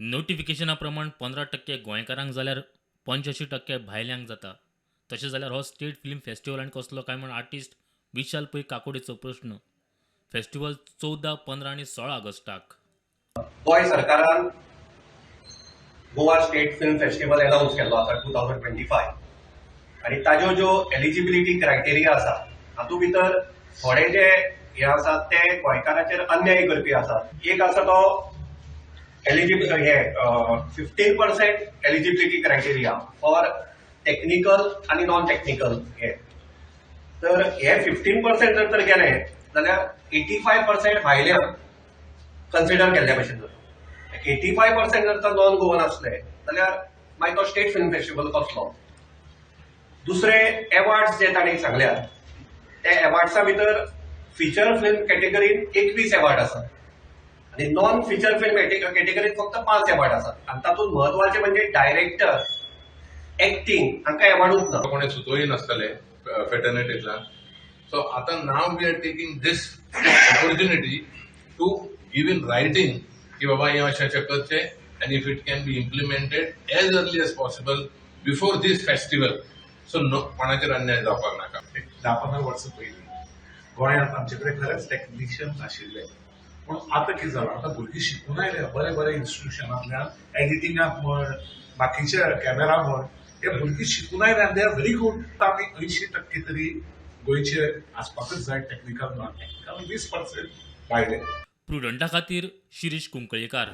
नोटिफिकेशना प्रमाण 15% गोंयकारांक जाल्यार 85% भायल्यांक जाता. तशें जाल्यार हो स्टेट फिल्म फेस्टिवल आनी कसलो काय म्हूण आर्टिस्ट विशाल पै काकोडेचो प्रश्न. फेस्टिवल 14, 15 आनी 16 ऑगस्टाक. गोंय सरकारान Goa State Film Festival announce केल्लो आसा 2025 आनी ताज्यो ज्यो एलिजिबिलिटी क्रायटेरिया आसा, हातूंत भितर थोडे जे हे आसात ते गोंयकाराचेर अन्याय करपी आसात. एक आसा तो एलिजिब हे 15% eligibility criteria for technical आनी नॉन टॅक्निकल हे. तर हे 15% जर तर गेले जाल्यार 85% भायल्यांक कन्सिडर केल्ल्या भशेन जाता. 85% जर तर नॉन गोवन आसले जाल्यार मागीर तो स्टेट फिल्म फेस्टिवल कसलो? दुसरे एवॉर्ड्स जे तांणी सांगल्यात, ते एवॉर्ड्सा भितर फिचर फिल्म कॅटेगरीन 21 एवॉर्ड आसात आनी नॉन फिचर फिल्म कॅटेगरीन फक्त पांच एवॉर्ड आसात आनी तातूंत म्हत्वाचे म्हणजे डायरेक्टर, एक्टींग हांकां एवॉर्डूच ना. कोणें सुचोवंय नासतलें फ्रेटर्निटींतल्यान. सो आतां now we are taking this opportunity to give in writing की बाबा, हें अशें अशें करचें and if it can be implemented as early as possible before this festival, so no कोणाचेर अन्याय जावपाक नाका. एक 10-15 वर्सां पयलीं गोंयांत आमचे कडेन खरेंच टॅक्निशियन नाशिल्ले, पूण आतां कितें जालां, आतां भुरगीं शिकून आयल्या बरे बरे इन्स्टिट्युशनांतल्यान. एडिटिंगाक म्हण, बाकीचे कॅमेरा म्हण, हे भुरगीं शिकून आयल्या आनी they are very good. आमी 80% तरी गोंयचे आसपाकच जाय टॅक्निकल, नॉन टॅक्निकल, 20% भायले. प्रुडंटा खातीर शिरीष कुंकळयेकार.